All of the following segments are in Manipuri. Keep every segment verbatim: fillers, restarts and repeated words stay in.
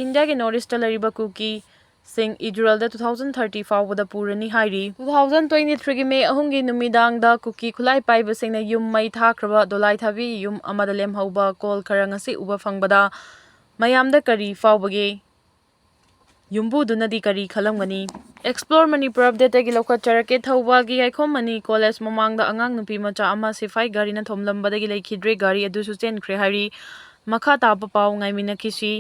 ꯏꯟꯗꯤꯌꯥꯒꯤ ꯅꯣꯔꯠ ꯏꯁꯇ ꯂꯩꯔꯤꯕ ꯀꯨꯀꯤꯁꯤꯡ ꯏꯖꯔꯦꯜꯗ two thousand thirty ꯐꯥꯎꯕꯗ ꯄꯨꯔꯅꯤ ꯍꯥꯏꯔꯤ꯫ Two thousand twenty-threeꯒꯤ ꯃꯦ ꯑꯍꯨꯝꯒꯤ ꯅꯨꯃꯤꯗꯥꯡꯗ ꯀꯨꯀꯤ ꯈꯨꯠꯂꯥꯏ ꯄꯥꯏꯕꯁꯤꯡꯅ ꯌꯨꯝ ꯃꯩ ꯊꯥꯈ꯭ꯔꯕ ꯗꯣꯂꯥꯏ ꯊꯥꯕꯤ ꯌꯨꯝ ꯑꯃꯗ ꯂꯦꯝꯍꯧꯕ ꯀꯣꯜ ꯈꯔ ꯉꯁꯤ ꯎꯕ ꯐꯪꯕꯗ ꯃꯌꯥꯝꯗ ꯀꯔꯤ ꯐꯥꯎꯕꯒꯦ? ꯌꯨꯝꯕꯨꯗꯨꯅꯗꯤ ꯀꯔꯤ ꯈꯜꯂꯝꯒꯅꯤ? Explore Manipur Updateꯇꯒꯤ ꯂꯧꯈꯠꯆꯔꯛꯀꯦ꯫ ꯊꯧꯕꯥꯜꯒꯤ ꯌꯥꯏꯈꯣꯝ ꯃꯅꯤ ꯀꯣꯂꯦꯖ ꯃꯃꯥꯡꯗ ꯑꯉꯥꯡ ꯅꯨꯄꯤ ꯃꯆꯥ ꯑꯃ ꯁꯤꯐꯥꯏ ꯒꯥꯔꯤꯅ ꯊꯣꯝꯂꯝꯕꯗꯒꯤ ꯂꯩꯈꯤꯗ꯭ꯔꯦ꯫ ꯒꯥꯔꯤ ꯑꯗꯨꯁꯨ ꯆꯦꯟꯈ꯭ꯔꯦ ꯍꯥꯏꯔꯤ꯫ ꯃꯈꯥ ꯇꯥꯕ ꯄꯥꯎ ꯉꯥꯏꯃꯤꯟꯅꯈꯤꯁꯤ꯫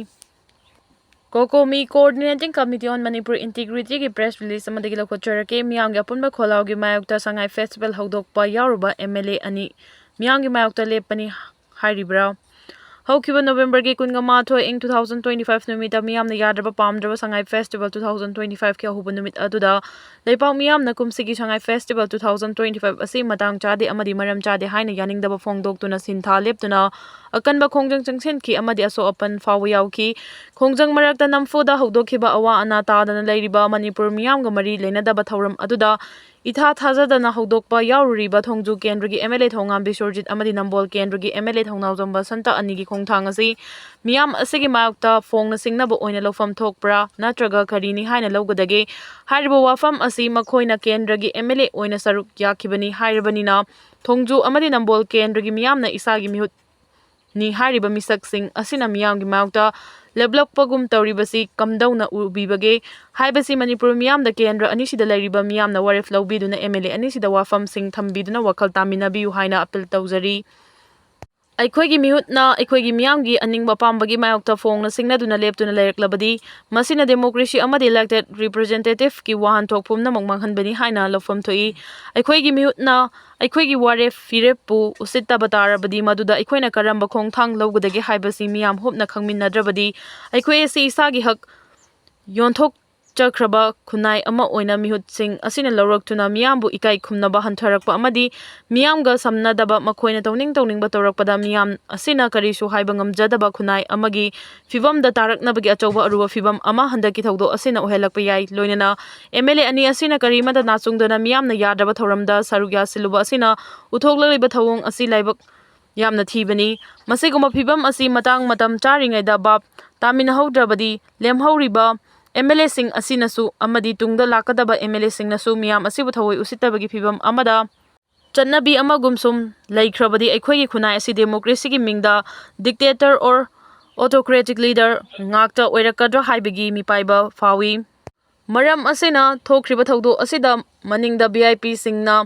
COCOMI, Coordinating Committee on Manipur Integrityꯒꯤ press release ꯑꯃꯗꯒꯤ ꯂꯧꯈꯠꯆꯔꯛꯀꯦ꯫ ꯃꯤꯌꯥꯝꯒꯤ ꯑꯄꯨꯟꯕ ꯈꯣꯜꯂꯥꯎꯒꯤ ꯃꯥꯌꯣꯛꯇ ꯁꯉꯥꯏ festival ꯍꯧꯗꯣꯛꯄ ꯌꯥꯎꯔꯨꯕ MLA ꯑꯅꯤ ꯃꯤꯌꯥꯝꯒꯤ ꯃꯥꯌꯣꯛꯇ ꯂꯦꯞꯄꯅꯤ ꯍꯥꯏꯔꯤꯕ꯭ꯔꯥ? ꯍꯧꯈꯤꯕ Novemberꯒꯤ ꯀꯨꯟꯃꯥꯊꯣꯏ, ꯏꯪ two thousand twenty-five ꯅꯨꯃꯤꯠꯇ ꯃꯤꯌꯥꯝꯅ ꯌꯥꯗ꯭ꯔꯕ ꯄꯥꯝꯗ꯭ꯔꯕ ꯁꯉꯥꯏ festival two thousand twenty-fiveꯀꯤ ꯑꯍꯧꯕ ꯅꯨꯃꯤꯠ ꯑꯗꯨꯗ ꯂꯩꯄꯥꯛ ꯃꯤꯌꯥꯝꯅ ꯀꯨꯝꯁꯤꯒꯤ ꯁꯉꯥꯏ festival two thousand twenty-five ꯑꯁꯤ ꯃꯇꯥꯡ ꯆꯥꯗꯦ ꯑꯃꯗꯤ ꯃꯔꯝ ꯆꯥꯗꯦ ꯍꯥꯏꯅ ꯌꯥꯅꯤꯡꯗꯕ ꯐꯣꯡꯗꯣꯛꯇꯨꯅ ꯁꯤꯟꯊꯥ ꯂꯦꯞꯇꯨꯅ ꯑꯀꯟꯕ ꯈꯣꯡꯖꯪ ꯆꯪꯁꯤꯟꯈꯤ ꯑꯃꯗꯤ ꯑꯁꯣꯛ ꯑꯄꯟ ꯐꯥꯎꯕ ꯌꯥꯎꯈꯤ꯫ ꯈꯣꯡꯖꯪ ꯃꯔꯛꯇ ꯅꯝꯐꯨꯗ ꯍꯧꯗꯣꯛꯈꯤꯕ ꯑꯋꯥ ꯑꯅꯥ ꯇꯥꯗꯅ ꯂꯩꯔꯤꯕ ꯃꯅꯤꯄꯨꯔ ꯃꯤꯌꯥꯝꯒ ꯃꯔꯤ ꯂꯩꯅꯗꯕ ꯊꯧꯔꯝ ꯑꯗꯨꯗ ꯏꯊꯥ ꯊꯥꯖꯗꯅ ꯍꯧꯗꯣꯛꯄ ꯌꯥꯎꯔꯨꯔꯤꯕ ꯊꯣꯡꯖꯨ ꯀꯦꯟꯗ꯭ꯔꯒꯤ MLA ꯊꯣꯉꯥꯝ ꯕꯤꯁ꯭ꯋꯔꯖꯤꯠ ꯑꯃꯗꯤ ꯅꯝꯕꯣꯜ ꯀꯦꯟꯗ꯭ꯔꯒꯤ MLA ꯊꯧꯅꯥꯎꯖꯝ ꯕꯁꯟꯇ ꯑꯅꯤꯒꯤ ꯈꯣꯡꯊꯥꯡ ꯑꯁꯤ ꯃꯤꯌꯥꯝ ꯑꯁꯤꯒꯤ ꯃꯥꯌꯣꯛꯇ ꯐꯣꯡꯅ ꯁꯤꯡꯅꯕ ꯑꯣꯏꯅ ꯂꯧꯐꯝ ꯊꯣꯛꯄ꯭ꯔꯥ ꯅꯠꯇ꯭ꯔꯒ ꯀꯔꯤꯅꯤ ꯍꯥꯏꯅ ꯂꯧꯒꯗꯒꯦ? ꯍꯥꯏꯔꯤꯕ ꯋꯥꯐꯝ ꯑꯁꯤ ꯃꯈꯣꯏꯅ ꯀꯦꯟꯗ꯭ꯔꯒꯤ MLA ꯑꯣꯏꯅ ꯁꯔꯨꯛ ꯌꯥꯈꯤꯕꯅꯤ ꯍꯥꯏꯔꯕꯅꯤꯅ ꯊꯣꯡꯖꯨ ꯑꯃꯗꯤ ꯅꯝꯕꯣꯜ ꯀꯦꯟꯗ꯭ꯔꯒꯤ ꯃꯤꯌꯥꯝꯅ ꯏꯁꯥꯒꯤ ꯃꯤꯍꯨꯠ ꯅꯤ ꯍꯥꯏꯔꯤꯕ ꯃꯤꯁꯛꯁꯤꯡ ꯑꯁꯤꯅ ꯃꯤꯌꯥꯝꯒꯤ ꯃꯥꯌꯣꯛꯇ ꯂꯦꯞꯂꯛꯄꯒꯨꯝ ꯇꯧꯔꯤꯕꯁꯤ ꯀꯝꯗꯧꯅ ꯎꯕꯤꯕꯒꯦ ꯍꯥꯏꯕꯁꯤ ꯃꯅꯤꯄꯨꯔ ꯃꯤꯌꯥꯝꯗ ꯀꯦꯟꯗ꯭ꯔ ꯑꯅꯤꯁꯤꯗ ꯂꯩꯔꯤꯕ ꯃꯤꯌꯥꯝꯅ ꯋꯥꯔꯦꯞ ꯂꯧꯕꯤꯗꯨꯅ MLA ꯑꯅꯤꯁꯤꯗ ꯋꯥꯐꯝꯁꯤꯡ ꯊꯝꯕꯤꯗꯨꯅ ꯋꯥꯈꯜ ꯇꯥꯃꯤꯟꯅꯕꯤꯌꯨ ꯍꯥꯏꯅ appeal ꯇꯧꯖꯔꯤ꯫ ꯑꯩꯈꯣꯏꯒꯤ ꯃꯤꯍꯨꯠꯅ ꯑꯩꯈꯣꯏꯒꯤ ꯃꯤꯌꯥꯝꯒꯤ ꯑꯅꯤꯡꯕ ꯑꯄꯥꯝꯕꯒꯤ ꯃꯥꯌꯣꯛꯇ ꯐꯣꯡꯅ ꯁꯤꯡꯅꯗꯨꯅ ꯂꯦꯞꯇꯨꯅ ꯂꯩꯔꯛꯂꯕꯗꯤ ꯃꯁꯤꯅ democracy ꯑꯃꯗꯤ elected representativeꯀꯤ ꯋꯥꯍꯟꯊꯣꯛ ꯄꯨꯝꯅꯃꯛ ꯃꯥꯡꯍꯟꯕꯅꯤ ꯍꯥꯏꯅ ꯂꯧꯐꯝ ꯊꯣꯛꯏ꯫ ꯑꯩꯈꯣꯏꯒꯤ ꯃꯤꯍꯨꯠꯅ ꯑꯩꯈꯣꯏꯒꯤ ꯋꯥꯔꯦꯞ ꯐꯤꯔꯦꯞꯄꯨ ꯎꯁꯤꯠꯇꯕ ꯇꯥꯔꯕꯗꯤ ꯃꯗꯨꯗ ꯑꯩꯈꯣꯏꯅ ꯀꯔꯝꯕ ꯈꯣꯡꯊꯥꯡ ꯂꯧꯒꯗꯒꯦ ꯍꯥꯏꯕꯁꯤ ꯃꯤꯌꯥꯝ ꯍꯨꯞꯅ ꯈꯪꯃꯤꯟꯅꯗ꯭ꯔꯕꯗꯤ ꯑꯩꯈꯣꯏ ꯑꯁꯤ ꯏꯁꯥꯒꯤ ꯍꯛ ꯌꯣꯟꯊꯣꯛꯆꯈ꯭ꯔꯕ ꯈꯨꯟꯅꯥꯏ ꯑꯃ ꯑꯣꯏꯅ ꯃꯤꯍꯨꯠꯁꯤꯡ ꯑꯁꯤꯅ ꯂꯧꯔꯛꯇꯨꯅ ꯃꯤꯌꯥꯝꯕꯨ ꯏꯀꯥꯏ ꯈꯨꯝꯅꯕ ꯍꯟꯊꯔꯛꯄ ꯑꯃꯗꯤ ꯃꯤꯌꯥꯝꯒ ꯁꯝꯅꯗꯕ ꯃꯈꯣꯏꯅ ꯇꯧꯅꯤꯡ ꯇꯧꯅꯤꯡꯕ ꯇꯧꯔꯛꯄꯗ ꯃꯤꯌꯥꯝ ꯑꯁꯤꯅ ꯀꯔꯤꯁꯨ ꯍꯥꯏꯕ ꯉꯝꯖꯗꯕ ꯈꯨꯟꯅꯥꯏ ꯑꯃꯒꯤ ꯐꯤꯕꯝꯗ ꯇꯥꯔꯛꯅꯕꯒꯤ ꯑꯆꯧꯕ ꯑꯔꯨꯕ ꯐꯤꯕꯝ ꯑꯃ ꯍꯟꯗꯛꯀꯤ ꯊꯧꯗꯣꯛ ꯑꯁꯤꯅ ꯑꯣꯏꯍꯜꯂꯛꯄ ꯌꯥꯏ꯫ ꯂꯣꯏꯅꯅ MLA ꯑꯅꯤ ꯑꯁꯤꯅ ꯀꯔꯤꯃꯠꯇ ꯅꯥꯆꯨꯡꯗꯅ ꯃꯤꯌꯥꯝꯅ ꯌꯥꯗ꯭ꯔꯕ ꯊꯧꯔꯝꯗ ꯁꯔꯨꯛ ꯌꯥꯁꯤꯜꯂꯨꯕ ꯑꯁꯤꯅ ꯎꯠꯊꯣꯛꯂꯛꯂꯤꯕ ꯊꯧꯑꯣꯡ ꯑꯁꯤ ꯂꯥꯏꯕꯛ ꯌꯥꯝꯅ ꯊꯤꯕꯅꯤ꯫ ꯃꯁꯤꯒꯨꯝꯕ ꯐꯤꯕꯝ ꯑꯁꯤ ꯃꯇꯥꯡ ꯃꯇꯝ ꯆꯥꯔꯤꯉꯩꯗ ꯚꯥꯞ ꯇꯥꯃꯤꯟꯅꯍꯧꯗ꯭ꯔꯕꯗꯤ ꯂꯦꯝꯍꯧꯔꯤꯕ ꯑꯦꯝ ꯑꯦꯜ ꯑꯦꯁꯤꯡ ꯑꯁꯤꯅꯁꯨ ꯑꯃꯗꯤ ꯇꯨꯡꯗ ꯂꯥꯛꯀꯗꯕ ꯑꯦꯝ ꯑꯦꯜ ꯑꯦꯁꯤꯡꯅꯁꯨ ꯃꯤꯌꯥꯝ ꯑꯁꯤꯕꯨ ꯊꯑꯣꯏ ꯎꯁꯤꯠꯇꯕꯒꯤ ꯐꯤꯕꯝ ꯑꯃꯗ ꯆꯠꯅꯕꯤ ꯑꯃꯒꯨꯝ ꯁꯨꯝ ꯂꯩꯈ꯭ꯔꯕꯗꯤ ꯑꯩꯈꯣꯏꯒꯤ ꯈꯨꯟꯅꯥꯏ ꯑꯁꯤ ꯗꯦꯃꯣꯀ꯭ꯔꯦꯁꯤꯒꯤ ꯃꯤꯡꯗ dictator or autocratic leader ꯉꯥꯛꯇ ꯑꯣꯏꯔꯛꯀꯗ꯭ꯔꯥ ꯍꯥꯏꯕꯒꯤ ꯃꯤꯄꯥꯏꯕ ꯐꯥꯎꯏ꯫ ꯃꯔꯝ ꯑꯁꯤꯅ ꯊꯣꯛꯈ꯭ꯔꯤꯕ ꯊꯧꯗꯣꯛ ꯑꯁꯤꯗ ꯃꯅꯤꯡꯗ ꯚꯤ ꯑꯥꯏ ꯄꯤꯁꯤꯡꯅ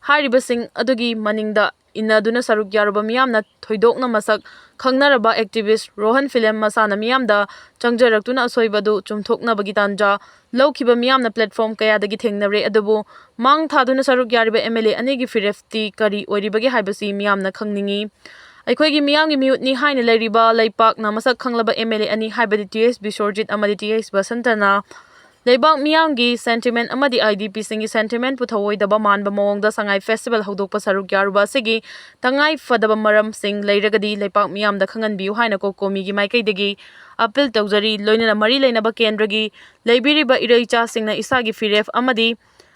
ꯍꯥꯏꯔꯤꯕꯁꯤꯡ ꯑꯗꯨꯒꯤ ꯃꯅꯤꯡꯗ ꯏꯟꯅꯗꯨꯅ ꯁꯔꯨꯛ ꯌꯥꯔꯨꯕ ꯃꯤꯌꯥꯝꯅ ꯊꯣꯏꯗꯣꯛꯅ ꯃꯁꯛ ꯈꯪꯅꯔꯕ activist ꯔꯣꯍꯟ ꯐꯤꯂꯦꯝ ꯃꯁꯥꯅ ꯃꯤꯌꯥꯝꯗ ꯆꯪꯖꯔꯛꯇꯨꯅ ꯑꯁꯣꯏꯕꯗꯨ ꯆꯨꯝꯊꯣꯛꯅꯕꯒꯤ ꯇꯥꯟꯖꯥ ꯂꯧꯈꯤꯕ ꯃꯤꯌꯥꯝꯅ platform ꯀꯌꯥꯗꯒꯤ ꯊꯦꯡꯅꯔꯦ꯫ ꯑꯗꯨꯕꯨ ꯃꯥꯡ ꯊꯥꯗꯨꯅ ꯁꯔꯨꯛ ꯌꯥꯔꯤꯕ ꯑꯦꯝ ꯑꯦꯜ ꯑꯦ ꯑꯅꯤꯒꯤ ꯐꯤꯔꯦꯞꯇꯤ ꯀꯔꯤ ꯑꯣꯏꯔꯤꯕꯒꯦ ꯍꯥꯏꯕꯁꯤ ꯃꯤꯌꯥꯝꯅ ꯈꯪꯅꯤꯡꯏ꯫ ꯑꯩꯈꯣꯏꯒꯤ ꯃꯤꯌꯥꯝꯒꯤ ꯃꯤꯍꯨꯠꯅꯤ ꯍꯥꯏꯅ ꯂꯩꯔꯤꯕ ꯂꯩꯄꯥꯛꯅ ꯃꯁꯛ ꯈꯪꯂꯕ ꯑꯦꯝ ꯑꯦꯜ ꯑꯦ ꯑꯅꯤ ꯍꯥꯏꯕꯗꯤ ꯇꯤ ꯑꯩꯆ ꯕꯤꯁ꯭ꯋꯔꯖꯤꯠ ꯑꯃꯗꯤ ꯇꯤ ꯑꯩꯆ ꯕꯁꯟꯇꯅ ꯂꯩꯕꯥꯛ ꯃꯤꯌꯥꯝꯒꯤ sentiment ꯑꯃꯗꯤ ꯑꯥꯏ ꯗꯤ ꯄꯤꯁꯤꯡꯒꯤ sentiment ꯄꯨꯊꯧꯑꯣꯏꯗꯕ ꯃꯥꯟꯕ ꯃꯑꯣꯡꯗ ꯁꯉꯥꯏ festival ꯍꯧꯗꯣꯛꯄ ꯁꯔꯨꯛ ꯌꯥꯔꯨꯕ ꯑꯁꯤꯒꯤ ꯇꯉꯥꯏ ꯐꯗꯕ ꯃꯔꯝꯁꯤꯡ ꯂꯩꯔꯒꯗꯤ ꯂꯩꯄꯥꯛ ꯃꯤꯌꯥꯝꯗ ꯈꯪꯍꯟꯕꯤꯌꯨ ꯍꯥꯏꯅ ꯀꯣꯀꯣꯃꯤꯒꯤ ꯃꯥꯏꯀꯩꯗꯒꯤ appeal ꯇꯧꯖꯔꯤ꯫ ꯂꯣꯏꯅꯅ ꯃꯔꯤ ꯂꯩꯅꯕ ꯀꯦꯟꯗ꯭ꯔꯒꯤ ꯂꯩꯕꯤꯔꯤꯕ ꯏꯔꯩꯆꯥꯁꯤꯡꯅ ꯏꯁꯥꯒꯤ ꯐꯤꯔꯦꯞ ꯑꯃꯗꯤ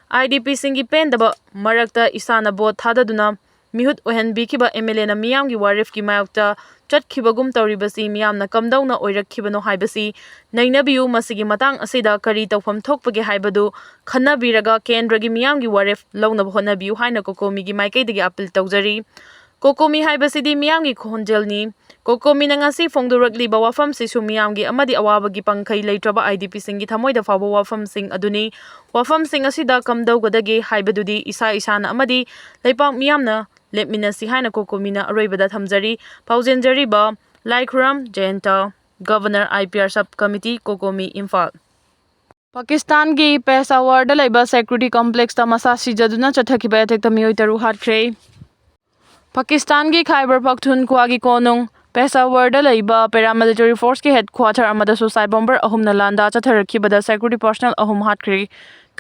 ꯑꯥꯏ ꯗꯤ ꯄꯤꯁꯤꯡꯒꯤ ꯄꯦꯟꯗꯕ ꯃꯔꯛꯇ ꯏꯁꯥꯅ vote ꯊꯥꯗꯗꯨꯅ ꯃꯤꯍꯨꯠ ꯑꯣꯏꯍꯟꯕꯤꯈꯤꯕ ꯑꯦꯝ ꯑꯦꯜ ꯑꯦꯅ ꯃꯤꯌꯥꯝꯒꯤ ꯋꯥꯔꯦꯞꯀꯤ ꯃꯥꯌꯣꯛꯇ ꯆꯠꯈꯤꯕꯒꯨꯝ ꯇꯧꯔꯤꯕꯁꯤ ꯃꯤꯌꯥꯝꯅ ꯀꯝꯗꯧꯅ ꯑꯣꯏꯔꯛꯈꯤꯕꯅꯣ ꯍꯥꯏꯕꯁꯤ ꯅꯩꯅꯕꯤꯌꯨ꯫ ꯃꯁꯤꯒꯤ ꯃꯇꯥꯡ ꯑꯁꯤꯗ ꯀꯔꯤ ꯇꯧꯐꯝ ꯊꯣꯛꯄꯒꯦ ꯍꯥꯏꯕꯗꯨ ꯈꯟꯅꯕꯤꯔꯒ ꯀꯦꯟꯗ꯭ꯔꯒꯤ ꯃꯤꯌꯥꯝꯒꯤ ꯋꯥꯔꯦꯞ ꯂꯧꯅꯕ ꯍꯣꯠꯅꯕꯤꯌꯨ ꯍꯥꯏꯅ ꯀꯣꯀꯣꯃꯤꯒꯤ ꯃꯥꯏꯀꯩꯗꯒꯤ appeal ꯇꯧꯖꯔꯤ꯫ ꯀꯣꯀꯣꯃꯤ ꯍꯥꯏꯕꯁꯤꯗꯤ ꯃꯤꯌꯥꯝꯒꯤ ꯈꯣꯟꯖꯦꯜꯅꯤ꯫ ꯀꯣꯀꯣꯃꯤꯅ ꯉꯁꯤ ꯐꯣꯡꯗꯣꯔꯛꯂꯤꯕ ꯋꯥꯐꯝꯁꯤꯁꯨ ꯃꯤꯌꯥꯝꯒꯤ ꯑꯃꯗꯤ ꯑꯋꯥꯕꯒꯤ ꯄꯪꯈꯩ ꯂꯩꯇ꯭ꯔꯕ ꯑꯥꯏ ꯗꯤ ꯄꯤꯁꯤꯡꯒꯤ ꯊꯃꯣꯏꯗ ꯐꯥꯎꯕ ꯋꯥꯐꯝꯁꯤꯡ ꯑꯗꯨꯅꯤ꯫ ꯋꯥꯐꯝꯁꯤꯡ ꯑꯁꯤꯗ ꯀꯝꯗꯧꯒꯗꯒꯦ ꯍꯥꯏꯕꯗꯨꯗꯤ ꯏꯁꯥ ꯏꯁꯥꯅ ꯑꯃꯗꯤ ꯂꯩꯄꯥꯛ ꯃꯤꯌꯥꯝꯅ ꯂꯦꯞꯃꯤꯟꯅꯁꯤ ꯍꯥꯏꯅ ꯀꯣꯀꯣꯃꯤꯅ ꯑꯔꯣꯏꯕꯗ ꯊꯝꯖꯔꯤ꯫ ꯄꯥꯎꯖꯦꯟꯖꯔꯤꯕ ꯂꯥꯏꯈꯨꯔꯝ ꯖꯌꯟꯇ, Governor I P R Sub Committee, ꯀꯣꯀꯣꯃꯤ, Imphal. ꯄꯥꯀꯤꯁꯇꯥꯟꯒꯤ ꯄꯦꯁꯥꯋꯔꯗ ꯂꯩꯕ security complexꯇ ꯃꯁꯥ ꯁꯤꯖꯗꯨꯅ ꯆꯠꯊꯈꯤꯕ attackꯇ ꯃꯤꯑꯣꯏ ꯇꯔꯨꯛ ꯍꯥꯠꯈ꯭ꯔꯦ꯫ ꯄꯥꯀꯤꯁꯇꯥꯟꯒꯤ ꯈꯥꯏꯕꯔ ꯄꯈꯇꯨꯟꯈ꯭ꯋꯥꯒꯤ ꯀꯣꯅꯨꯡ ꯄꯦꯁꯥꯋꯔꯗ ꯂꯩꯕ paramilitary forceꯀꯤ headquarter ꯑꯃꯗ suicide bomber ꯑꯍꯨꯝꯅ ꯂꯥꯟꯗꯥ ꯆꯠꯊꯔꯛꯈꯤꯕꯗ security personnel ꯑꯍꯨꯝ ꯍꯥꯠꯈ꯭ꯔꯦ꯫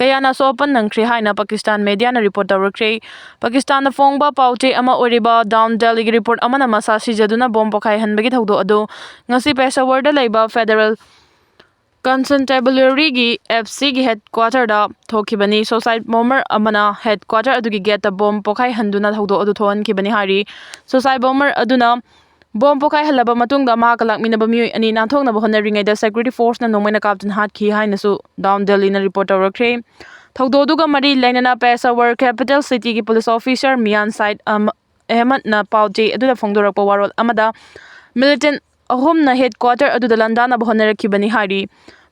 ꯀꯌꯥꯅ ꯑꯁꯣꯛ ꯑꯄꯟ ꯅꯪꯈ꯭ꯔꯦ ꯍꯥꯏꯅ ꯄꯥꯀꯤꯁꯇꯥꯟ mediaꯅ report ꯇꯧꯔꯛꯈ꯭ꯔꯦ꯫ ꯄꯥꯀꯤꯁꯇꯥꯟꯗ ꯐꯣꯡꯕ ꯄꯥꯎꯆꯦ ꯑꯃ ꯑꯣꯏꯔꯤꯕ Dawn Dailyꯒꯤ report ꯑꯃꯅ ꯃꯁꯥ ꯁꯤꯖꯗꯨꯅ bomb ꯄꯣꯈꯥꯏꯍꯟꯕꯒꯤ ꯊꯧꯗꯣꯛ ꯑꯗꯨ ꯉꯁꯤ ꯄꯦꯁꯥꯋꯔꯗ ꯂꯩꯕ Federal Constabularyꯒꯤ F Cꯒꯤ headquarterꯗ ꯊꯣꯛꯈꯤꯕꯅꯤ꯫ Suicide bomber ꯑꯃꯅ headquarter ꯑꯗꯨꯒꯤ gateꯇ bomb ꯄꯣꯈꯥꯏꯍꯟꯗꯨꯅ ꯊꯧꯗꯣꯛ ꯑꯗꯨ ꯊꯣꯛꯍꯟꯈꯤꯕꯅꯤ ꯍꯥꯏꯔꯤ꯫ Suicide bomber ꯑꯗꯨꯅ ꯕꯣꯝ ꯄꯣꯈꯥꯏꯍꯜꯂꯕ ꯃꯇꯨꯡꯗ ꯃꯍꯥꯛꯀ ꯂꯥꯛꯃꯤꯟꯅꯕ ꯃꯤꯑꯣꯏ ꯑꯅꯤ ꯅꯥꯟꯊꯣꯛꯅꯕ ꯍꯣꯠꯅꯔꯤꯉꯩꯗ security forceꯅ ꯅꯣꯡꯃꯩꯅ ꯀꯥꯞꯇꯨꯅ ꯍꯥꯠꯈꯤ ꯍꯥꯏꯅꯁꯨ ꯗꯥꯎꯟ ꯗꯦꯜꯂꯤꯅ ꯔꯤꯄꯣꯔꯠ ꯇꯧꯔꯛꯈ꯭ꯔꯦ꯫ ꯊꯧꯗꯣꯛ ꯑꯗꯨꯒ ꯃꯔꯤ ꯂꯩꯅꯅ Peshawar capital cityꯒꯤ police officer Miyan ꯁꯥꯏꯗ ꯑꯃ-, ꯑꯍꯃꯗꯅ ꯄꯥꯎ ꯆꯦ ꯑꯗꯨꯗ ꯐꯣꯡꯗꯣꯔꯛꯄ ꯋꯥꯔꯣꯜ ꯑꯃꯗ militant ꯑꯍꯨꯝꯅ headquarter ꯑꯗꯨꯗ ꯂꯥꯟꯗꯥꯅꯕ ꯍꯣꯠꯅꯔꯛꯈꯤꯕꯅꯤ ꯍꯥꯏꯔꯤ꯫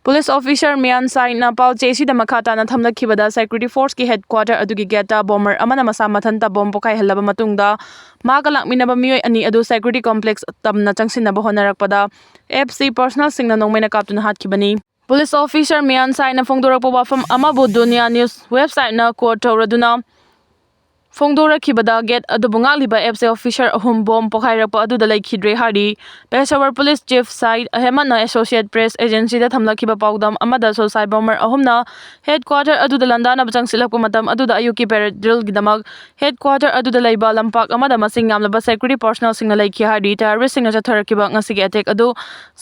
Police officer ꯃꯤꯌꯥꯟ ꯁꯥꯏꯗꯅ ꯄꯥꯎ ꯆꯦ ꯑꯁꯤꯗ ꯃꯈꯥ ꯇꯥꯅ ꯊꯝꯂꯛꯈꯤꯕꯗ, security forceꯀꯤ headquarter ꯑꯗꯨꯒꯤ gateꯇ bomber ꯑꯃꯅ ꯃꯁꯥ ꯃꯊꯟꯇ ꯕꯣꯝ ꯄꯣꯈꯥꯏꯍꯜꯂꯕ ꯃꯇꯨꯡꯗ ꯃꯍꯥꯛꯀ ꯂꯥꯛꯃꯤꯟꯅꯕ ꯃꯤꯑꯣꯏ ꯑꯅꯤ ꯑꯗꯨ security complex ꯇꯝꯅ ꯆꯪꯁꯤꯟꯅꯕ ꯍꯣꯠꯅꯔꯛꯄꯗ F C personnelꯁꯤꯡꯅ ꯅꯣꯡꯃꯩꯅ ꯀꯥꯞꯇꯨꯅ ꯍꯥꯠꯈꯤꯕꯅꯤ꯫ Police officer Miyan ꯁꯥꯏꯗꯅ ꯐꯣꯡꯗꯣꯔꯛꯄ ꯋꯥꯐꯝ ꯑꯃꯕꯨ ꯗꯨꯅꯤꯌꯥ news websiteꯅ quote ꯇꯧꯔꯗꯨꯅ ꯐꯣꯡꯗꯣꯔꯛꯈꯤꯕꯗ, gate ꯑꯗꯨꯕꯨ ꯉꯥꯛꯂꯤꯕ F C officer ꯑꯍꯨꯝ ꯕꯣꯝ ꯄꯣꯈꯥꯏꯔꯛꯄ ꯑꯗꯨꯗ ꯂꯩꯈꯤꯗ꯭ꯔꯦ ꯍꯥꯏꯔꯤ꯫ ꯄꯦꯁꯥꯋꯔ police chief ꯁꯥꯏꯗ ꯑꯍꯃꯗꯅ Associate Press agencyꯗ ꯊꯝꯂꯛꯈꯤꯕ ꯄꯥꯎꯗꯝ ꯑꯃꯗ suicide bomber ꯑꯍꯨꯝꯅ headquarter ꯑꯗꯨꯗ ꯂꯥꯟꯗꯥꯅꯕ ꯆꯪꯁꯤꯜꯂꯛꯄ ꯃꯇꯝ ꯑꯗꯨꯗ ꯑꯌꯨꯛꯀꯤ parade drillꯒꯤꯗꯃꯛ headquarter ꯑꯗꯨꯗ ꯂꯩꯕ ꯂꯝꯄꯥꯛ ꯑꯃꯗ ꯃꯁꯤꯡ ꯌꯥꯝꯂꯕ security personnelꯁꯤꯡꯅ ꯂꯩꯈꯤ ꯍꯥꯏꯔꯤ꯫ Terroristꯁꯤꯡꯅ ꯆꯠꯊꯔꯛꯈꯤꯕ ꯉꯁꯤꯒꯤ attack ꯑꯗꯨ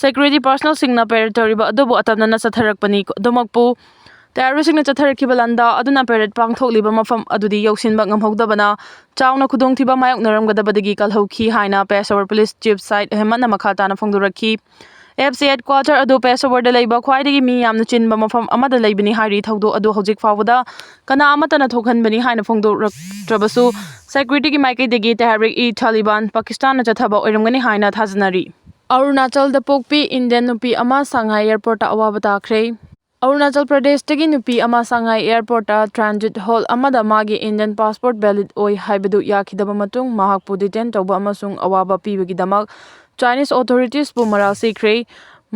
security personnelꯁꯤꯡꯅ parade ꯇꯧꯔꯤꯕ ꯑꯗꯨꯕꯨ ꯑꯇꯝꯅꯅ ꯆꯠꯊꯔꯛꯄꯅꯤ꯫ ꯑꯗꯨꯃꯛꯄꯨ terroristꯁꯤꯡꯅ ꯆꯠꯊꯔꯛꯈꯤꯕ ꯂꯥꯟꯗꯥ ꯑꯗꯨꯅ parade ꯄꯥꯡꯊꯣꯛꯂꯤꯕ ꯃꯐꯝ ꯑꯗꯨꯗꯤ ꯌꯧꯁꯤꯟꯕ ꯉꯝꯍꯧꯗꯕꯅ ꯆꯥꯎꯅ ꯈꯨꯗꯣꯡꯊꯤꯕ ꯃꯥꯌꯣꯛꯅꯔꯝꯒꯗꯕꯗꯒꯤ ꯀꯜꯍꯧꯈꯤ ꯍꯥꯏꯅ ꯄꯦꯁꯥꯋꯔ police chief ꯁꯥꯏꯗ ꯑꯍꯃꯗꯅ ꯃꯈꯥ ꯇꯥꯅ ꯐꯣꯡꯗꯣꯔꯛꯈꯤ꯫ F C headquarter ꯑꯗꯨ ꯄꯦꯁꯥꯋꯔꯗ ꯂꯩꯕ ꯈ꯭ꯋꯥꯏꯗꯒꯤ ꯃꯤ ꯌꯥꯝꯅ ꯆꯤꯟꯕ ꯃꯐꯝ ꯑꯃꯗ ꯂꯩꯕꯅꯤ ꯍꯥꯏꯔꯤ꯫ ꯊꯧꯗꯣꯛ ꯑꯗꯨ ꯍꯧꯖꯤꯛ ꯐꯥꯎꯕꯗ ꯀꯅꯥ ꯑꯃꯠꯇꯅ ꯊꯣꯛꯍꯟꯕꯅꯤ ꯍꯥꯏꯅ ꯐꯣꯡꯗꯣꯔꯛꯇ꯭ꯔꯕꯁꯨ, securityꯒꯤ ꯃꯥꯏꯀꯩꯗꯒꯤ Tehrik-e-Taliban Pakistanꯅ ꯆꯠꯊꯕ ꯑꯣꯏꯔꯝꯒꯅꯤ ꯍꯥꯏꯅ ꯊꯥꯖꯅꯔꯤ꯫ ꯑꯔꯨꯅꯥꯆꯜꯗ ꯄꯣꯛꯄꯤ Indian ꯅꯨꯄꯤ ꯑꯃ ꯁꯉꯥꯏ airportꯇ ꯑꯋꯥꯕ ꯇꯥꯈ꯭ꯔꯦ꯫ ꯑꯔꯨꯅꯥꯆꯜ ꯄ꯭ꯔꯗꯦꯁꯇꯒꯤ ꯅꯨꯄꯤ ꯑꯃ ꯁꯉꯥꯏ airportꯇ transit hall ꯑꯃꯗ ꯃꯥꯒꯤ Indian passport valid ꯑꯣꯏ ꯍꯥꯏꯕꯗꯨ ꯌꯥꯈꯤꯗꯕ ꯃꯇꯨꯡ ꯃꯍꯥꯛꯄꯨ detain ꯇꯧꯕ ꯑꯃꯁꯨꯡ ꯑꯋꯥꯕ ꯄꯤꯕꯒꯤꯗꯃꯛ Chinese authoritiesꯄꯨ ꯃꯔꯥꯜ ꯁꯤꯈ꯭ꯔꯦ꯫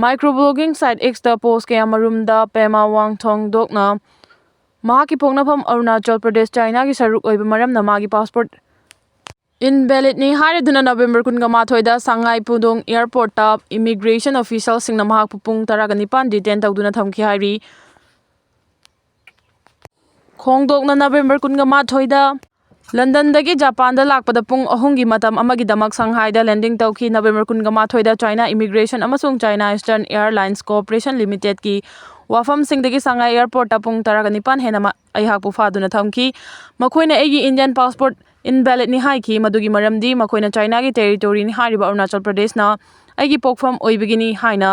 Microblogging site Xꯇ post ꯀꯌꯥꯃꯔꯨꯝꯗ ꯄꯦꯃꯥ ꯋꯥꯡꯊꯣꯡꯗꯣꯛꯅ ꯃꯍꯥꯛꯀꯤ ꯄꯣꯛꯅꯐꯝ ꯑꯔꯨꯅꯥꯆꯜ ꯄ꯭ꯔꯗꯦꯁ ꯆꯥꯏꯅꯥꯒꯤ ꯁꯔꯨꯛ ꯑꯣꯏꯕ ꯃꯔꯝꯅ ꯃꯥꯒꯤ passport invalidꯅꯤ ꯍꯥꯏꯔꯗꯨꯅ ꯅꯕꯦꯝꯕꯔ ꯀꯨꯟꯃꯥꯊꯣꯏꯗ ꯁꯉꯥꯏ ꯄꯨꯗꯣꯡ airportꯇ immigration officialꯁꯤꯡꯅ ꯃꯍꯥꯛꯄꯨ ꯄꯨꯡ ꯇꯔꯥꯒ ꯅꯤꯄꯥꯟ detain ꯇꯧꯗꯨꯅ ꯊꯝꯈꯤ ꯍꯥꯏꯔꯤ꯫ ꯈꯣꯡꯗꯣꯛꯅ ꯅꯕꯦꯝꯕꯔ ꯀꯨꯟꯃꯥꯊꯣꯏꯗ ꯂꯟꯗꯟꯗꯒꯤ ꯖꯄꯥꯟꯗ ꯂꯥꯛꯄꯗ ꯄꯨꯡ ꯑꯍꯨꯝꯒꯤ ꯃꯇꯝ ꯑꯃꯒꯤꯗꯃꯛ ꯁꯪꯍꯥꯏꯗ landing ꯇꯧꯈꯤ꯫ ꯅꯕꯦꯝꯕꯔ ꯀꯨꯟꯃꯥꯊꯣꯏꯗ China Immigration ꯑꯃꯁꯨꯡ China Eastern Airlines Corporation Limitedꯀꯤ ꯋꯥꯐꯝꯁꯤꯡꯗꯒꯤ ꯁꯉꯥꯏ airportꯇ ꯄꯨꯡ ꯇꯔꯥꯒ ꯅꯤꯄꯥꯟ ꯍꯦꯟꯅ ꯃ-, ꯑꯩꯍꯥꯛꯄꯨ ꯐꯥꯗꯨꯅ ꯊꯝꯈꯤ꯫ ꯃꯈꯣꯏꯅ ꯑꯩꯒꯤ Indian passport invalidꯅꯤ ꯍꯥꯏꯈꯤ꯫ ꯃꯗꯨꯒꯤ ꯃꯔꯝꯗꯤ ꯃꯈꯣꯏꯅ ꯆꯥꯏꯅꯥꯒꯤ territoryꯅꯤ ꯍꯥꯏꯔꯤꯕ ꯑꯔꯨꯅꯥꯆꯜ ꯄ꯭ꯔꯗꯦꯁꯅ ꯑꯩꯒꯤ ꯄꯣꯛꯐꯝ ꯑꯣꯏꯕꯒꯤꯅꯤ ꯍꯥꯏꯅ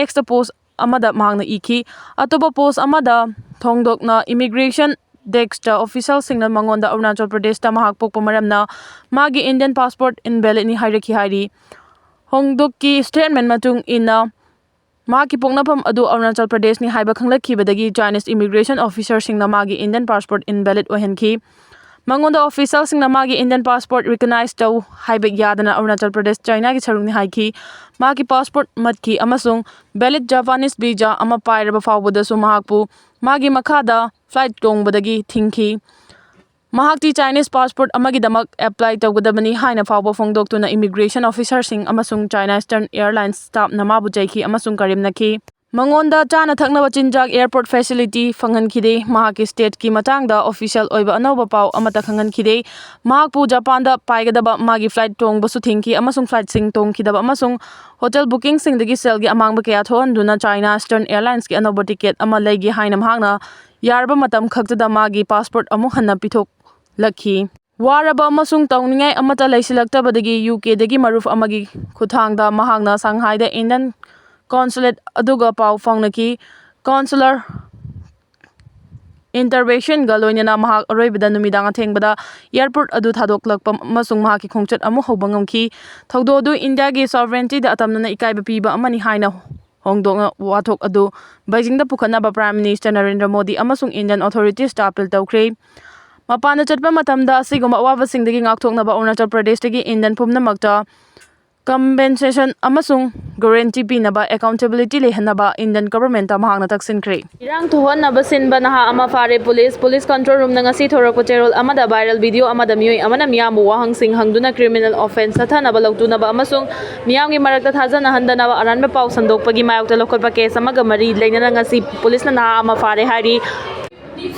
Xꯇ post ꯑꯃꯗ ꯃꯍꯥꯛꯅ ꯏꯈꯤ꯫ ꯑꯇꯣꯞꯄ post ꯑꯃꯗ ꯊꯣꯡꯗꯣꯛꯅ immigration deskꯇ officialꯁꯤꯡꯅ ꯃꯉꯣꯟꯗ ꯑꯔꯨꯅꯥꯆꯜ ꯄ꯭ꯔꯗꯦꯁꯇ ꯃꯍꯥꯛ ꯄꯣꯛꯄ ꯃꯔꯝꯅ ꯃꯥꯒꯤ Indian passport invalidꯅꯤ ꯍꯥꯏꯔꯛꯈꯤ ꯍꯥꯏꯔꯤ꯫ ꯍꯣꯡꯗꯣꯛꯀꯤ statement ꯃꯇꯨꯡ ꯏꯟꯅ, ꯃꯍꯥꯛꯀꯤ ꯄꯣꯛꯅꯐꯝ ꯑꯗꯨ ꯑꯔꯨꯅꯥꯆꯜ ꯄ꯭ꯔꯗꯦꯁꯅꯤ ꯍꯥꯏꯕ ꯈꯪꯂꯛꯈꯤꯕꯗꯒꯤ Chinese immigration officerꯁꯤꯡꯅ ꯃꯥꯒꯤ Indian passport invalid ꯑꯣꯏꯍꯟꯈꯤ꯫ ꯃꯉꯣꯟꯗ officialꯁꯤꯡꯅ ꯃꯥꯒꯤ Indian passport recognize ꯇꯧ ꯍꯥꯏꯕ ꯌꯥꯗꯅ ꯑꯔꯨꯅꯥꯆꯜ ꯄ꯭ꯔꯗꯦꯁ ꯆꯥꯏꯅꯥꯒꯤ ꯁꯔꯨꯛꯅꯤ ꯍꯥꯏꯈꯤ꯫ ꯃꯍꯥꯛꯀꯤ passport ꯃꯠꯈꯤ ꯑꯃꯁꯨꯡ valid Japanese visa ꯑꯃ ꯄꯥꯏꯔꯕ ꯐꯥꯎꯕꯗꯁꯨ ꯃꯍꯥꯛꯄꯨ ꯃꯥꯒꯤ ꯃꯈꯥꯗ flight ꯇꯣꯡꯕꯗꯒꯤ ꯊꯤꯡꯈꯤ꯫ ꯃꯍꯥꯛꯇꯤ Chinese passport ꯑꯃꯒꯤꯗꯃꯛ apply ꯇꯧꯒꯗꯕꯅꯤ ꯍꯥꯏꯅ ꯐꯥꯎꯕ ꯐꯣꯡꯗꯣꯛꯇꯨꯅ immigration officerꯁꯤꯡ ꯑꯃꯁꯨꯡ China Eastern Airlines staffꯅ ꯃꯥꯕꯨ ꯆꯩꯈꯤ ꯑꯃꯁꯨꯡ ꯀꯔꯦꯝꯅꯈꯤ꯫ ꯃꯉꯣꯟꯗ ꯆꯥꯅ ꯊꯛꯅꯕ ꯆꯤꯟꯖꯥꯛ airport facility ꯐꯪꯍꯟꯈꯤꯗꯦ꯫ ꯃꯍꯥꯛꯀꯤ stateꯀꯤ ꯃꯇꯥꯡꯗ official ꯑꯣꯏꯕ ꯑꯅꯧꯕ ꯄꯥꯎ ꯑꯃꯠꯇ ꯈꯪꯍꯟꯈꯤꯗꯦ꯫ ꯃꯍꯥꯛꯄꯨ ꯖꯄꯥꯟꯗ ꯄꯥꯏꯒꯗꯕ ꯃꯥꯒꯤ flight ꯇꯣꯡꯕꯁꯨ ꯊꯤꯡꯈꯤ ꯑꯃꯁꯨꯡ flightꯁꯤꯡ ꯇꯣꯡꯈꯤꯗꯕ ꯑꯃꯁꯨꯡ hotel bookingꯁꯤꯡꯗꯒꯤ ꯁꯦꯜꯒꯤ ꯑꯃꯥꯡꯕ ꯀꯌꯥ ꯊꯣꯛꯍꯟꯗꯨꯅ China Eastern Airlinesꯀꯤ ꯑꯅꯧꯕ ticket ꯑꯃ ꯂꯩꯒꯦ ꯍꯥꯏꯅ ꯃꯍꯥꯛꯅ ꯌꯥꯔꯕ ꯃꯇꯝ ꯈꯛꯇꯗ ꯃꯥꯒꯤ passport ꯑꯃꯨꯛ ꯍꯟꯅ ꯄꯤꯊꯣꯛꯂꯛꯈꯤ꯫ ꯋꯥꯔꯕ ꯑꯃꯁꯨꯡ ꯇꯧꯅꯤꯡꯉꯥꯏ ꯑꯃꯠꯇ ꯂꯩꯁꯤꯜꯂꯛꯇꯕꯗꯒꯤ UKꯗꯒꯤ ꯃꯔꯨꯞ ꯑꯃꯒꯤ ꯈꯨꯠꯊꯥꯡꯗ ꯃꯍꯥꯛꯅ ꯁꯪꯍꯥꯏꯗ Indian consulate ꯑꯗꯨꯒ ꯄꯥꯎ ꯐꯥꯎꯅꯈꯤ꯫ Consular interventionꯒ ꯂꯣꯏꯅꯅ ꯃꯍꯥꯛ ꯑꯔꯣꯏꯕꯗ ꯅꯨꯃꯤꯗꯥꯡ ꯑꯊꯦꯡꯕꯗ airport ꯑꯗꯨ ꯊꯥꯗꯣꯛꯂꯛꯄ ꯑꯃꯁꯨꯡ ꯃꯍꯥꯛꯀꯤ ꯈꯣꯡꯆꯠ ꯑꯃꯨꯛ ꯍꯧꯕ ꯉꯝꯈꯤ꯫ ꯊꯧꯗꯣꯛ ꯑꯗꯨ ꯏꯟꯗꯤꯌꯥꯒꯤ sovereigntyꯗ ꯑꯇꯝꯅꯅ ꯏꯀꯥꯏꯕ ꯄꯤꯕ ꯑꯃꯅꯤ ꯍꯥꯏꯅ ꯍꯣꯡꯗꯣꯛꯅ ꯋꯥꯊꯣꯛ ꯑꯗꯨ ꯕꯩꯖꯤꯡꯗ ꯄꯨꯈꯠꯅꯕ Prime Minister ꯅꯔꯦꯟꯗ꯭ꯔ ꯃꯣꯗꯤ ꯑꯃꯁꯨꯡ Indian authoritiesꯇ appeal ꯇꯧꯈ꯭ꯔꯦ꯫ ꯃꯄꯥꯟꯗ ꯆꯠꯄ ꯃꯇꯝꯗ ꯑꯁꯤꯒꯨꯝꯕ ꯑꯋꯥꯕꯁꯤꯡꯗꯒꯤ ꯉꯥꯛꯊꯣꯛꯅꯕ ꯑꯔꯨꯅꯥꯆꯜ ꯄ꯭ꯔꯗꯦꯁꯇꯒꯤ Indian ꯄꯨꯝꯅꯃꯛꯇ compensation ꯑꯃꯁꯨꯡ guarantee ꯄꯤꯅꯕ accountability ꯂꯩꯍꯟꯅꯕ Indian governmentꯇ ꯃꯍꯥꯛꯅ ꯇꯛꯁꯤꯟꯈ꯭ꯔꯦ꯫ ꯏꯔꯥꯡ ꯊꯣꯛꯍꯟꯅꯕ ꯁꯤꯟꯕ ꯅꯍꯥ ꯑꯃ ꯐꯥꯔꯦ꯫ Police, police control roomꯅ ꯉꯁꯤ ꯊꯣꯔꯛꯄ ꯆꯦꯔꯣꯜ ꯑꯃꯗ viral video ꯑꯃꯗ ꯃꯤꯑꯣꯏ ꯑꯃꯅ ꯃꯤꯌꯥꯝꯕꯨ ꯋꯥꯍꯪꯁꯤꯡ ꯍꯪꯗꯨꯅ criminal offence ꯍꯟꯊꯅꯕ ꯂꯧꯇꯨꯅꯕ ꯑꯃꯁꯨꯡ ꯃꯤꯌꯥꯝꯒꯤ ꯃꯔꯛꯇ ꯊꯥꯖꯅꯍꯟꯗꯅꯕ ꯑꯔꯥꯟꯕ ꯄꯥꯎ ꯁꯟꯗꯣꯛꯄꯒꯤ ꯃꯥꯌꯣꯛꯇ ꯂꯧꯈꯠꯄ case ꯑꯃꯒ ꯃꯔꯤ ꯂꯩꯅꯅ ꯉꯁꯤ policeꯅ ꯅꯍꯥ ꯑꯃ ꯐꯥꯔꯦ ꯍꯥꯏꯔꯤ꯫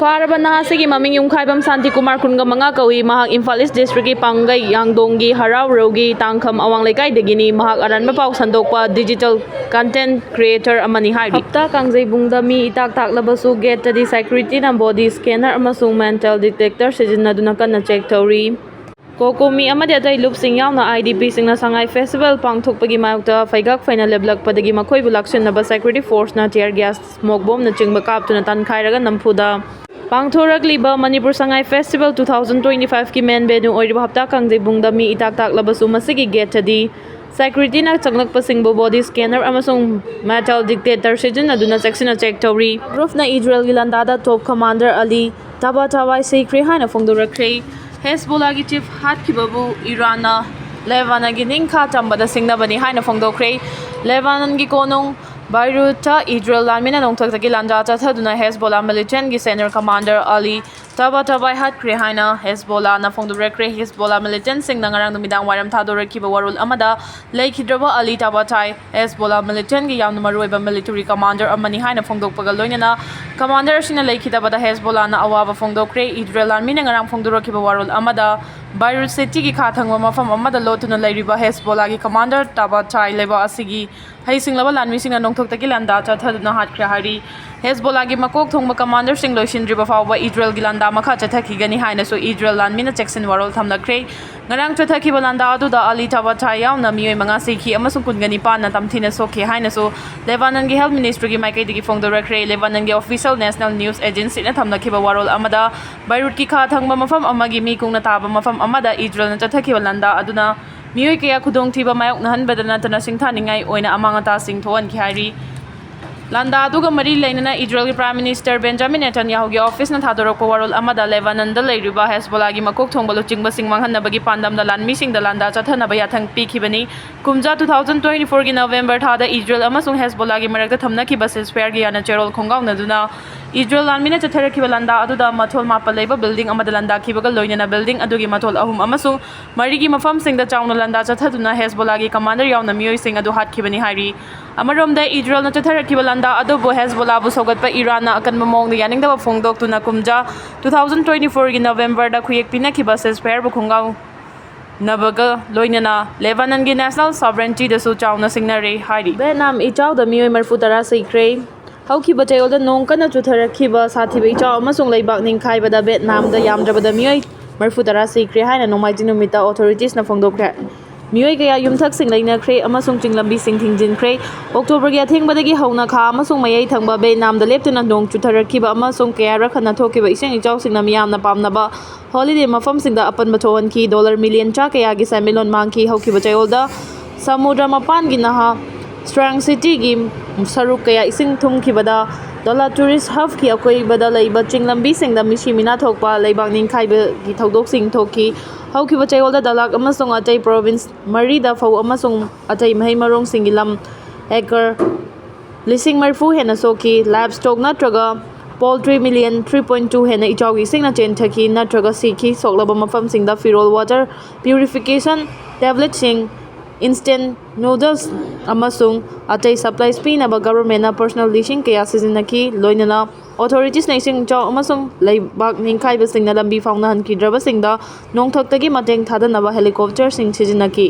ꯐꯥꯔꯕ ꯅꯍꯥꯁꯤꯒꯤ ꯃꯃꯤꯡ ꯌꯨꯝꯈꯥꯏꯕꯝ ꯁꯥꯟꯇꯤ ꯀꯨꯃꯥꯔ, ꯀꯨꯟꯒ ꯃꯉꯥ ꯀꯧꯏ꯫ ꯃꯍꯥꯛ ꯏꯝꯐꯥꯜ East districtꯀꯤ ꯄꯥꯡꯒꯩ ꯌꯥꯡꯗꯣꯡꯒꯤ ꯍꯔꯥꯎꯔꯧꯒꯤ ꯇꯥꯡꯈꯝ ꯑꯋꯥꯡ ꯂꯩꯀꯥꯏꯗꯒꯤꯅꯤ꯫ ꯃꯍꯥꯛ ꯑꯔꯥꯟꯕ ꯄꯥꯎ ꯁꯟꯗꯣꯛꯄ digital content creator ꯑꯃꯅꯤ ꯍꯥꯏꯔꯤ꯫ ꯍꯞꯇꯥ ꯀꯥꯡꯖꯩꯕꯨꯡꯗ ꯃꯤ ꯏꯇꯥꯛ ꯇꯥꯛꯂꯕꯁꯨ gateꯇꯗꯤ securityꯅ body scanner ꯑꯃꯁꯨꯡ metal detector ꯁꯤꯖꯤꯟꯅꯗꯨꯅ ꯀꯟꯅ check ꯇꯧꯔꯤ꯫ ꯀꯣꯀꯣꯃꯤ ꯑꯃꯗꯤ ꯑꯇꯩ ꯂꯨꯞꯁꯤꯡ ꯌꯥꯎꯅ IDPꯁꯤꯡꯅ ꯁꯉꯥꯏ festival ꯄꯥꯡꯊꯣꯛꯄꯒꯤ ꯃꯥꯌꯣꯛꯇ ꯐꯩꯒꯥꯛ ꯐꯩꯅ ꯂꯦꯞꯂꯛꯄꯗꯒꯤ ꯃꯈꯣꯏꯕꯨ ꯂꯥꯛꯁꯤꯟꯅꯕ security forceꯅ tear gas, smoke bombꯅꯆꯤꯡꯕ ꯀꯥꯞꯇꯨꯅ ꯇꯥꯟꯈꯥꯏꯔꯒ ꯅꯝꯐꯨꯗ ꯄꯥꯡꯊꯣꯔꯛꯂꯤꯕ Manipur Sangai festival two thousand twenty fiveꯀꯤ main venue ꯑꯣꯏꯔꯤꯕ ꯍꯞꯇꯥ ꯀꯥꯡꯖꯩꯕꯨꯡꯗ ꯃꯤ ꯏꯇꯥꯛ ꯇꯥꯛꯂꯕꯁꯨ ꯃꯁꯤꯒꯤ gateꯇꯗꯤ securityꯅ ꯆꯪꯂꯛꯄꯁꯤꯡꯕꯨ body scanner ꯑꯃꯁꯨꯡ metal detector ꯁꯤꯖꯤꯟꯅꯗꯨꯅ ꯆꯦꯛꯁꯤꯟꯅ check ꯇꯧꯔꯤ꯫ Groupꯅ ꯏꯖꯔꯦꯜꯒꯤ ꯂꯥꯟꯗꯥꯗ top commander ꯑꯂꯤ ꯇꯕꯥꯇꯥꯕꯥꯏ ꯁꯤꯈ꯭ꯔꯦ ꯍꯥꯏꯅ ꯐꯣꯡꯗꯣꯔꯛꯈ꯭ꯔꯦ꯫ ꯍꯦꯖꯕꯣꯂꯥꯒꯤ chief ꯍꯥꯠꯈꯤꯕꯕꯨ ꯏꯔꯥꯟꯅ ꯂꯦꯕꯥꯅꯟꯒꯤ ꯅꯤꯡꯈꯥ ꯇꯝꯕꯗ ꯁꯤꯡꯅꯕꯅꯤ ꯍꯥꯏꯅ ꯐꯣꯡꯗꯣꯛꯈ꯭ꯔꯦ꯫ ꯂꯦꯕꯥꯅꯟꯒꯤ ꯀꯣꯅꯨꯡ ꯕꯥꯏꯔꯨꯠꯇ ꯏꯖꯔꯦꯜ ꯂꯥꯟꯃꯤꯅ ꯅꯣꯡꯊꯛꯇꯒꯤ ꯂꯥꯟꯗꯥ ꯆꯠꯊꯗꯨꯅ ꯍꯦꯖꯕꯣꯂꯥ militantꯒꯤ senior commander ꯑꯂꯤ ꯇꯕꯥꯇꯥꯕꯥꯏ ꯍꯥꯠꯈ꯭ꯔꯦ ꯍꯥꯏꯅ ꯍꯦꯖꯕꯣꯂꯥꯅ ꯐꯣꯡꯗꯣꯔꯛꯈ꯭ꯔꯦ꯫ ꯍꯦꯖꯕꯣꯂꯥ militantꯁꯤꯡꯅ ꯉꯔꯥꯡ ꯅꯨꯃꯤꯗꯥꯡ ꯋꯥꯏꯔꯝ ꯊꯥꯗꯣꯔꯛꯈꯤꯕ ꯋꯥꯔꯣꯜ ꯑꯃꯗ ꯂꯩꯈꯤꯗ꯭ꯔꯕ ꯑꯂꯤ ꯇꯕꯥꯇꯥꯏ ꯍꯦꯖꯕꯣꯂꯥ militantꯒꯤ ꯌꯥꯝꯅ ꯃꯔꯨꯑꯣꯏꯕ military commander ꯑꯃꯅꯤ ꯍꯥꯏꯅ ꯐꯣꯡꯗꯣꯛꯄꯒ ꯂꯣꯏꯅꯅ commander ꯑꯁꯤꯅ ꯂꯩꯈꯤꯗꯕꯗ ꯍꯦꯖꯕꯣꯂꯥꯅ ꯑꯋꯥꯕ ꯐꯣꯡꯗꯣꯛꯈ꯭ꯔꯦ꯫ ꯏꯖꯔꯦꯜ ꯂꯥꯟꯃꯤꯅ ꯉꯔꯥꯡ ꯐꯣꯡꯗꯣꯔꯛꯈꯤꯕ ꯋꯥꯔꯣꯜ ꯑꯃꯗ ꯕꯥꯏꯔꯨꯠ cityꯒꯤ ꯈꯥ ꯊꯪꯕ ꯃꯐꯝ ꯑꯃꯗ ꯂꯣꯠꯇꯨꯅ ꯂꯩꯔꯤꯕ ꯍꯦꯖꯕꯣꯂꯥꯒꯤ commander ꯇꯕꯥꯇꯥꯏ ꯂꯩꯕꯥꯛ ꯑꯁꯤꯒꯤ ꯍꯩꯁꯤꯡꯂꯕ ꯂꯥꯟꯃꯤꯁꯤꯡꯅ ꯅꯣꯡꯊꯛꯇꯒꯤ ꯂꯥꯟꯗꯥ ꯆꯠꯊꯗꯨꯅ ꯍꯥꯠꯈ꯭ꯔꯦ ꯍꯥꯏꯔꯤ꯫ ꯍꯦꯖꯕꯣꯂꯥꯒꯤ ꯃꯀꯣꯛ ꯊꯣꯡꯕ commanderꯁꯤꯡ ꯂꯣꯏꯁꯤꯟꯗ꯭ꯔꯤꯕ ꯐꯥꯎꯕ ꯏꯖꯔꯦꯜꯒꯤ ꯂꯥꯟꯗꯥ ꯃꯈꯥ ꯆꯠꯊꯈꯤꯒꯅꯤ ꯍꯥꯏꯅꯁꯨ ꯏꯖꯔꯦꯜ ꯂꯥꯟꯃꯤꯅ ꯆꯦꯛꯁꯤꯟ ꯋꯥꯔꯣꯜ ꯊꯝꯂꯛꯈ꯭ꯔꯦ꯫ ꯉꯔꯥꯡ ꯆꯠꯊꯈꯤꯕ ꯂꯥꯟꯗꯥ ꯑꯗꯨꯗ ꯑꯂꯤ ꯇꯕꯥꯇꯥꯏ ꯌꯥꯎꯅ ꯃꯤꯑꯣꯏ ꯃꯉꯥ ꯁꯤꯈꯤ ꯑꯃꯁꯨꯡ ꯀꯨꯟꯒꯅꯤꯄꯥꯟꯅ ꯇꯝꯊꯤꯅ ꯁꯣꯛꯈꯤ ꯍꯥꯏꯅꯁꯨ ꯂꯦꯕꯥꯅꯟꯒꯤ health ministryꯒꯤ ꯃꯥꯏꯀꯩꯗꯒꯤ ꯐꯣꯡꯗꯣꯔꯛꯈ꯭ꯔꯦ꯫ ꯂꯦꯕꯥꯅꯟꯒꯤ official national news agencyꯅ ꯊꯝꯂꯛꯈꯤꯕ ꯋꯥꯔꯣꯜ ꯑꯃꯗ ꯕꯩꯔꯨꯠꯀꯤ ꯈꯥ ꯊꯪꯕ ꯃꯐꯝ ꯑꯃꯒꯤ ꯃꯤ ꯀꯨꯡꯅ ꯇꯥꯕ ꯃꯐꯝ ꯑꯃꯗ ꯏꯖꯔꯦꯜꯅ ꯆꯠꯊꯈꯤꯕ ꯂꯥꯟꯗꯥ ꯑꯗꯨꯅ ꯃꯤꯑꯣꯏ ꯀꯌꯥ ꯈꯨꯗꯣꯡꯊꯤꯕ ꯃꯥꯌꯣꯛꯅꯍꯟꯕꯗ ꯅꯠꯇꯅ ꯁꯤꯡꯊꯥꯅꯤꯡꯉꯥꯏ ꯑꯣꯏꯅ ꯑꯃꯥꯡ ꯑꯇꯥꯁꯤꯡ ꯊꯣꯛꯍꯟꯈꯤ ꯍꯥꯏꯔꯤ꯫ ꯂꯥꯟꯗꯥ ꯑꯗꯨꯒ ꯃꯔꯤ ꯂꯩꯅꯅ ꯏꯖꯔꯦꯜꯒꯤ Prime Minister Benjamin Netanyahuꯒꯤ officeꯅ ꯊꯥꯗꯣꯔꯛꯄ ꯋꯥꯔꯣꯜ ꯑꯃꯗ ꯂꯦꯕꯥꯅꯟꯗ ꯂꯩꯔꯤꯕ ꯍꯦꯖꯕꯣꯂꯥꯒꯤ ꯃꯀꯣꯛ ꯊꯣꯡꯕ ꯂꯨꯆꯤꯡꯕꯁꯤꯡ ꯃꯥꯡꯍꯟꯅꯕꯒꯤ ꯄꯥꯟꯗꯝꯗ ꯂꯥꯟꯃꯤꯁꯤꯡꯗ ꯂꯥꯟꯗꯥ ꯆꯠꯊꯅꯕ ꯌꯥꯊꯪ ꯄꯤꯈꯤꯕꯅꯤ꯫ ꯀꯨꯝꯖꯥ two thousand twenty fourꯒꯤ November ꯊꯥꯗ ꯏꯖꯔꯦꯜ ꯑꯃꯁꯨꯡ ꯍꯦꯖꯕꯣꯂꯥꯒꯤ ꯃꯔꯛꯇ ꯊꯝꯅꯈꯤꯕ ceasefire ꯒꯤ ꯌꯥꯅ ꯆꯦꯔꯣꯜ ꯈꯣꯡꯒꯥꯎꯅꯗꯨꯅ ꯏꯖꯔꯦꯜ ꯂꯥꯟꯃꯤꯅ ꯆꯠꯊꯔꯛꯈꯤꯕ ꯂꯥꯟꯗꯥ ꯑꯗꯨꯗ ꯃꯊꯣꯜ ꯃꯥꯄꯜ ꯂꯩꯕ building ꯑꯃꯗ ꯂꯥꯟꯗꯥꯈꯤꯕꯒ ꯂꯣꯏꯅꯅ building ꯑꯗꯨꯒꯤ ꯃꯊꯣꯜ ꯑꯍꯨꯝ ꯑꯃꯁꯨꯡ ꯃꯔꯤꯒꯤ ꯃꯐꯝꯁꯤꯡꯗ ꯆꯥꯎꯅ ꯂꯥꯟꯗꯥ ꯆꯠꯊꯗꯨꯅ ꯍꯦꯖꯕꯣꯂꯥꯒꯤ commander ꯌꯥꯎꯅ ꯃꯤꯑꯣꯏꯁꯤꯡ ꯑꯗꯨ ꯍꯥꯠꯈꯤꯕꯅꯤ ꯍꯥꯏꯔꯤ꯫ ꯑꯃꯔꯣꯝꯗ ꯏꯖꯔꯦꯜꯅ ꯆꯠꯊꯔꯛꯈꯤꯕ ꯂꯥꯟꯗꯥ ꯑꯗꯨꯕꯨ ꯍꯦꯖꯕꯣꯂꯥꯕꯨ ꯁꯧꯒꯠꯄ ꯏꯔꯥꯟꯅ ꯑꯀꯟꯕ ꯃꯑꯣꯡꯗ ꯌꯥꯅꯤꯡꯗꯕ ꯐꯣꯡꯗꯣꯛꯇꯨꯅ ꯀꯨꯝꯖꯥ two thousand twenty fourꯒꯤ Novemberꯗ ꯈꯨꯌꯦꯛ ꯄꯤꯅꯈꯤꯕ ceasefire ꯕꯨ ꯈꯣꯡꯒꯥꯎ ꯅꯕꯒ ꯂꯣꯏꯅꯅ ꯂꯦꯕꯥꯅꯟꯒꯤ national sovereigntyꯗꯁꯨ ꯆꯥꯎꯅ ꯁꯤꯡꯅꯔꯦ ꯍꯥꯏꯔꯤ꯫ ꯚꯦꯠꯅꯥꯝ ꯏꯆꯥꯎꯗ ꯃꯤꯑꯣꯏ ꯃꯔꯤꯐꯨ ꯇꯔꯥ ꯁꯤꯈ꯭ꯔꯦ꯫ ꯍꯧꯈꯤꯕ ꯆꯌꯣꯜꯗ ꯅꯣꯡ ꯀꯟꯅ ꯆꯨꯊꯔꯛꯈꯤꯕ ꯁꯥꯊꯤꯕ ꯏꯆꯥꯎ ꯑꯃꯁꯨꯡ ꯂꯩꯕꯥꯛ ꯅꯤꯡꯈꯥꯏꯕꯗ ꯚꯦꯠꯅꯥꯝꯗ ꯌꯥꯝꯗ꯭ꯔꯕꯗ ꯃꯤꯑꯣꯏ ꯃꯔꯤꯐꯨ ꯇꯔꯥ ꯁꯤꯈ꯭ꯔꯦ ꯍꯥꯏꯅ ꯅꯣꯡꯃꯥꯏꯖꯤꯡ ꯅꯨꯃꯤꯠꯇ authorities ꯅ ꯐꯣꯡꯗꯣꯛꯈ꯭ꯔꯦ꯫ ꯃꯤꯑꯣꯏ ꯀꯌꯥ ꯌꯨꯝꯊꯛꯁꯤꯡ ꯂꯩꯅꯈ꯭ꯔꯦ ꯑꯃꯁꯨꯡ ꯆꯤꯡꯂꯝꯕꯤꯁꯤꯡ ꯊꯤꯡꯖꯤꯟꯈ꯭ꯔꯦ꯫ October ꯒꯤ ꯑꯊꯦꯡꯕꯗꯒꯤ ꯍꯧꯅ ꯈꯥ ꯑꯃꯁꯨꯡ ꯃꯌꯥꯏ ꯊꯪꯕ ꯚꯤꯌꯦꯠꯅꯥꯝꯗ ꯂꯦꯞꯇꯅ ꯅꯣꯡ ꯆꯨꯊꯔꯛꯈꯤꯕ ꯑꯃꯁꯨꯡ ꯀꯌꯥꯔꯛ ꯍꯟꯅ ꯊꯣꯛꯈꯤꯕ ꯏꯁꯤꯡ ꯏꯆꯥꯎꯁꯤꯡꯅ ꯃꯤꯌꯥꯝꯅ ꯄꯥꯝꯅꯕ holiday ꯃꯐꯝꯁꯤꯡꯗ ꯑꯄꯟꯕ ꯊꯣꯛꯍꯟꯈꯤ꯫ Dollar million ꯇꯔꯥ ꯀꯌꯥꯒꯤ ꯁꯦꯟꯃꯤꯠꯂꯣꯟ ꯃꯥꯡꯈꯤ꯫ ꯍꯧꯈꯤꯕ ꯆꯌꯣꯜꯗ ꯁꯃꯨꯗ꯭ꯔ ꯃꯄꯥꯟꯒꯤ ꯅꯍꯥ Strang City ꯒꯤ ꯁꯔꯨꯛ ꯀꯌꯥ ꯏꯁꯤꯡ ꯊꯨꯝꯈꯤꯕꯗ, Dola Tourist Hub ꯀꯤ ꯑꯀꯣꯏꯕꯗ ꯂꯩꯕ ꯆꯤꯡ ꯂꯝꯕꯤꯁꯤꯡꯗ ꯃꯤꯁꯤ ꯃꯤꯅꯥ ꯊꯣꯛꯄ ꯂꯩꯕꯥꯛ ꯅꯤꯡꯈꯥꯏꯕꯒꯤ ꯊꯧꯗꯣꯛꯁꯤꯡ ꯊꯣꯛꯈꯤ꯫ ꯍꯧꯈꯤꯕ ꯆꯌꯣꯜꯗ ꯗꯂꯥꯛ ꯑꯃꯁꯨꯡ ꯑꯇꯩ province ꯃꯔꯤꯗ ꯐꯧ ꯑꯃꯁꯨꯡ ꯑꯇꯩ ꯃꯍꯩ ꯃꯔꯣꯡꯁꯤꯡꯒꯤ ꯂꯝ acre ꯂꯤꯁꯤꯡ ꯃꯔꯤꯐꯨ ꯍꯦꯟꯅ ꯁꯣꯛꯈꯤ꯫ Livestock ꯅꯠꯇ꯭ꯔꯒ poultry million three point two ꯍꯦꯟꯅ ꯏꯆꯥꯎꯒꯤ ꯏꯁꯤꯡꯅ ꯆꯦꯟꯊꯈꯤ ꯅꯠꯇ꯭ꯔꯒ ꯁꯤꯈꯤ꯫ ꯁꯣꯛꯂꯕ ꯃꯐꯝꯁꯤꯡꯗ ꯐꯤꯔꯣꯜ, water purification tablet ꯁꯤꯡ, instant noodles ꯑꯃꯁꯨꯡ ꯑꯇꯩ supplies ꯄꯤꯅꯕ government ꯅ personal ꯂꯤꯁꯤꯡ ꯀꯌꯥ ꯁꯤꯖꯤꯟꯅꯈꯤ꯫ ꯂꯣꯏꯅꯅ authorities ꯅ ꯏꯁꯤꯡ ꯏꯆꯥꯎ ꯑꯃꯁꯨꯡ ꯂꯩꯕꯥꯛ ꯅꯤꯡꯈꯥꯏꯕꯁꯤꯡꯅ ꯂꯝꯕꯤ ꯐꯥꯎꯅꯍꯟꯈꯤꯗ꯭ꯔꯕꯁꯤꯡꯗ ꯅꯣꯡꯊꯛꯇꯒꯤ ꯃꯇꯦꯡ ꯊꯥꯗꯅꯕ helicopter ꯁꯤꯡ ꯁꯤꯖꯤꯟꯅꯈꯤ꯫